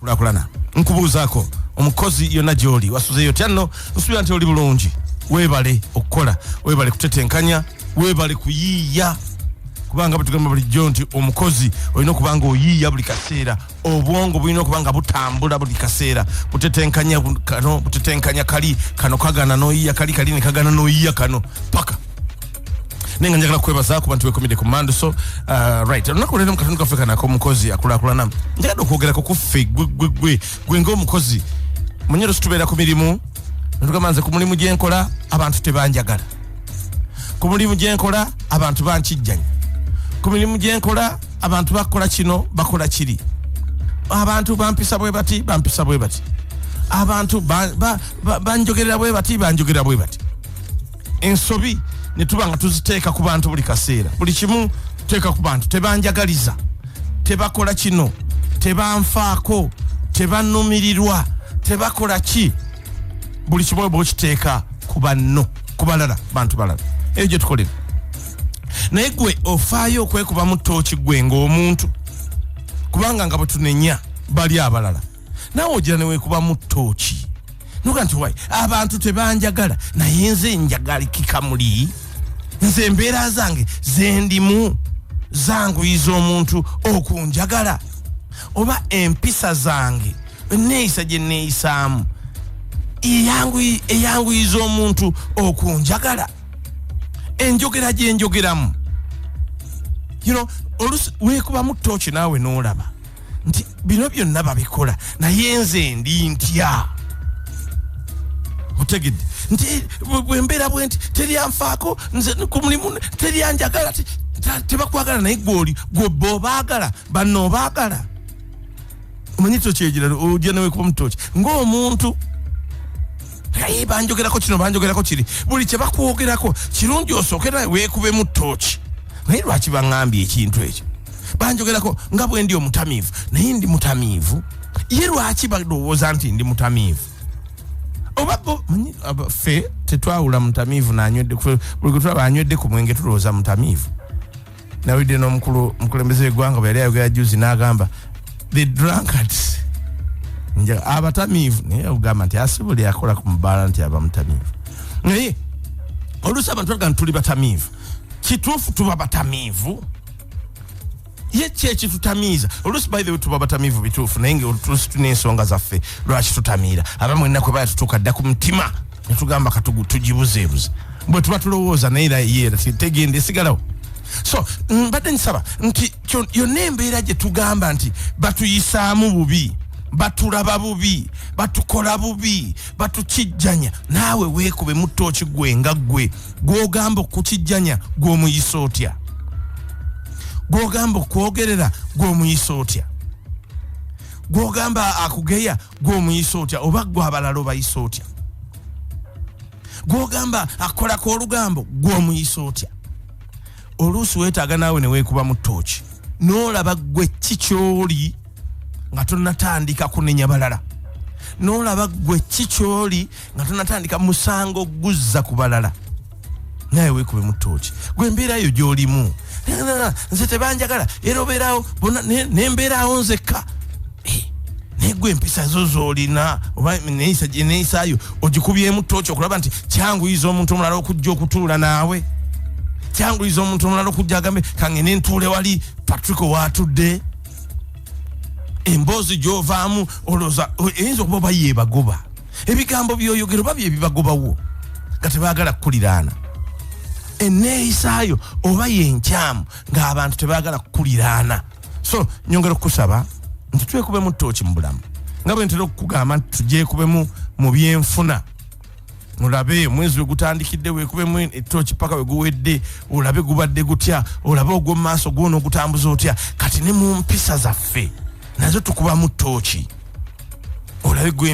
Akulakulana. Nkubuuzaako omukozi yonna gy'oli, wasuzeeyo otya? Nno nsuubira nti oli bulungi. Weebale okukola, weebale kutetenkanya, weebale kuyiiya, kubanga bwe tugamba bulijjo nti omukozi olina okuba nga oyiiya buli kaseera, obwongo bulina okuba nga butambula buli kaseera, butetenkanya kano, butetenkanya kali, kano kagana n'oyiiya kali, kali ne kagana n'oyiiya kano paka. Naye nga njagala kwebaza kuba nti wekomedde ku Manduso. Right, olunaku olwaleero mu katundu kaffe kano ak'omukozi akulaakulana, njagadde okwogerako ku ffe, gwe gwe gwe gwe ng'omukozi. Munyero situbeera ku mirimu netugamba, "Nze ku mulimu gye nkola abantu tebanjagala, ku mulimu gye nkola abantu bankijjanya, ku mirimu gye nkola abantu bakola kino, bakola kiri, abantu bampisa bwe bati, bampisa bwe bati, abantu banjogerera bwe bati, banjogerera bwe bati." Ensobi ne tuba nga tuziteeka ku bantu buli kaseera, buli kimu tuteeka ku bantu. Tebanjagaliza, tebakola kino, tebanfaako, tebanumirirwa, tebakola ki, buli kimu bwe okiteeka ku banno, ku balala, bantu balala, eyo gye tukolera. Naye gwe ofaayo okwekubamu ttooki gwe ng'omuntu, kubanga nga bwe tunenya bali abalala, naawe ogira ne weekubamu ttooki noga nti, "Wai, abantu tebanjagala, naye nze njagalikika muli. Nze embeera zange zendimu zanguyiza omuntu okunjagala, oba empisa zange, eneeyisa gye neeyisaamu eyanguyiza omuntu okunjagala, enjogera gye njogeramu?" Olusi weekubamu ttooki naawe n'olaba nti bino byonna babikola, naye nze ndi ntya? Otegedde nti bwe mbeera bwe nti teryanfaako, nze ku mulimu teryanjagala, tebakwagala, naye gwoli gwe obaagala, banno obaagala. Omanyi tokyegira ojja newekuba mutoki ng'omuntu, "Ayi, banjogerako kino, banjogerako kiri." Buli kye bakwogerako kirungi osooke nawe weekubemu ttooki. Naye lwaki baŋŋambye ekintu ekyo? Banjogerako nga bwe ndi omutamiivu, naye ndi mutamiivu? Ye lwaki balowooza nti ndi mutamiivu? Oba bo manyi ffe tetwawula mutamiivu nanywedde. Buli gwe tulaba anywedde ku mwenge tulowooza mutamiivu. Nawulidde n'omukulu omukulembeze w'eggwanga bwe yali ayogera juzi n'agamba the drunkards, abatamiivu, naye ogamba nti asi buli akola ku mubaala nti aba mutamiivu. Naye oluusi abantu baga nti tuli batamiivu. Kituufu tuba batamiivu? Ye ki ekitutamiiza? Oluusi, by the way, tuba batamiivu bituufu, naye nga oluusi tulina ensonga zaffe lwaki tutamiira. Abamu ennaku eba yatutuuka dda ku mutima netugamba katugu tugibuzeebuze bwe tuba tulowooza, naye era ye tegenda, esigalawo. So mbadde nsaba nti yonna embeera gye tugamba nti batuyisaamu bubi, batulaba bubi, batukola bubi, batukijjanya, naawe weekube mu ttooki gwe nga ggwe gw'ogamba okukijjanya, gw'omuyisa otya? Gw'ogamba okwogerera, gw'omuyisa otya? Gw'ogamba akugeya, gw'omuyisa otya? Oba gwe abalala obayisa otya? Gw'ogamba akolako olugambo, gw'omuyisa otya? Oluusi weetaaga naawe ne weekuba mu ttooki n'olaba gwe ki ky'oli nga tonnatandika kunenya balala, n'olaba gwe ki ky'oli nga tonnatandika musango guzza ku balala. Naye weekube mu ttooki gwe embeera yo gy'olimu. "Nze tebanjagala, era obeerawo nembeerawo nzekka." Naye gwe empisa zo z'olina oba neeyisaayo ogikubyemu ttooki okulaba nti kyanguyiza omuntu omulala okujja okutuula naawe, kyanguyiza omuntu omulala okujja agambe, "Kangende ntuule wali Patrick waatudde." Emboozi gy'ovaamu olowooza eyinza okuba oba yeebagoba, ebigambo by'oyogera oba byebibagobawo nga tebaagala kukuliraana, eneeyisaayo oba yenkyamu ng'abantu tebaagala kukuliraana. So nyongera okukusaba nti twekubemu ttooki mu bulamu, nga bwe ntera okukugamba nti tugyekubemu mu byenfuna. Olabe omwezi we gutandikidde, weekubemu ettooki paka we guwedde, olabe gubadde gutya, olabe ogw'omu maaso gwona ogutambuza otya. Kati ne mu mpisa zaffe nazo tukubamu ttooki, olabe gwe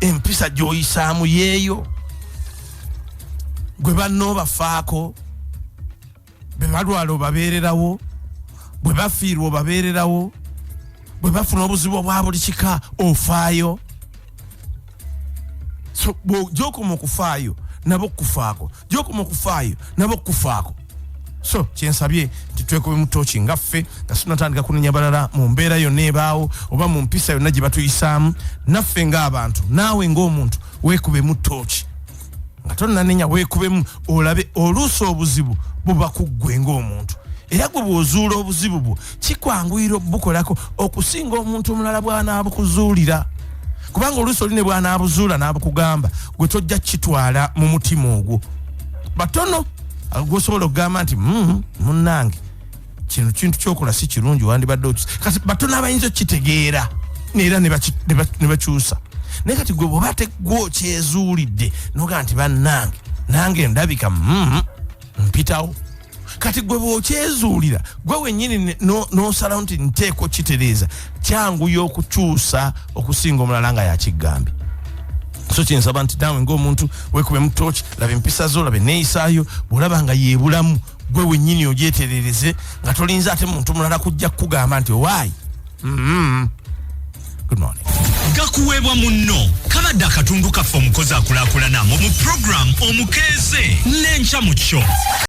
empisa gy'oyisaamu yeeyo, gwe banno obafaako, bwe balwala obabeererawo, bwe bafiirwa obabeererawo, bwe bafuna obuzibu obwa buli kika ofaayo. So gyokoma okufaayo nabo okufaako, gyokoma okufaayo nabo okufaako. So kyensabye nti twekube mu tooki nga ffe nga sinatandika kunenya balala mu mbeera yonna ebaawo oba mu mpisa yonna gye batuyisaamu. Naffe ng'abantu, naawe ng'omuntu, weekubemu tooki nga tonnanenya, weekubemu olabe oluusi obuzibu buba ku ggwe ng'omuntu. Era gwe bw'ozuula obuzibu bwo, kikwanguyira obukolako okusinga omuntu omulala bw'anaabukuzuulira, kubanga oluusi oli ne bw'anaabuzuula n'abukugamba, gwe tojja kukitwala mu mutima ogwo. Batono gwosobola okugamba nti, munnange, kino kintu kyokola si kirungi, wandibadde okyusa." Kati batono abayinza okukitegeera neera ne bakyusa. Naye kati gwe bwoba ate gwe okyezuulidde nogaa nti, "Bannange, nange ndabika mpitawo." Kati gwe bw'okyezuulira gwe wennyini n'osalawo nti nteekwa okitereeza, kyanguya okukyusa okusinga omulala nga yakigambye. So kyensaba nti nawe ngaomuntu wekube mu tooki, laba empisa zo, laba eneeyisaayo. Bw'olaba nga yeebulamu, gwe wennyini ogyeterereze nga tolinza ate muntu mulala kujja kukugamba nti owaayi. Good morning. Gakuweebwa munno kabadde akatundu kaffe omukozi akulaakulana mu puroguramu omukeeze n'enkya mu kyo.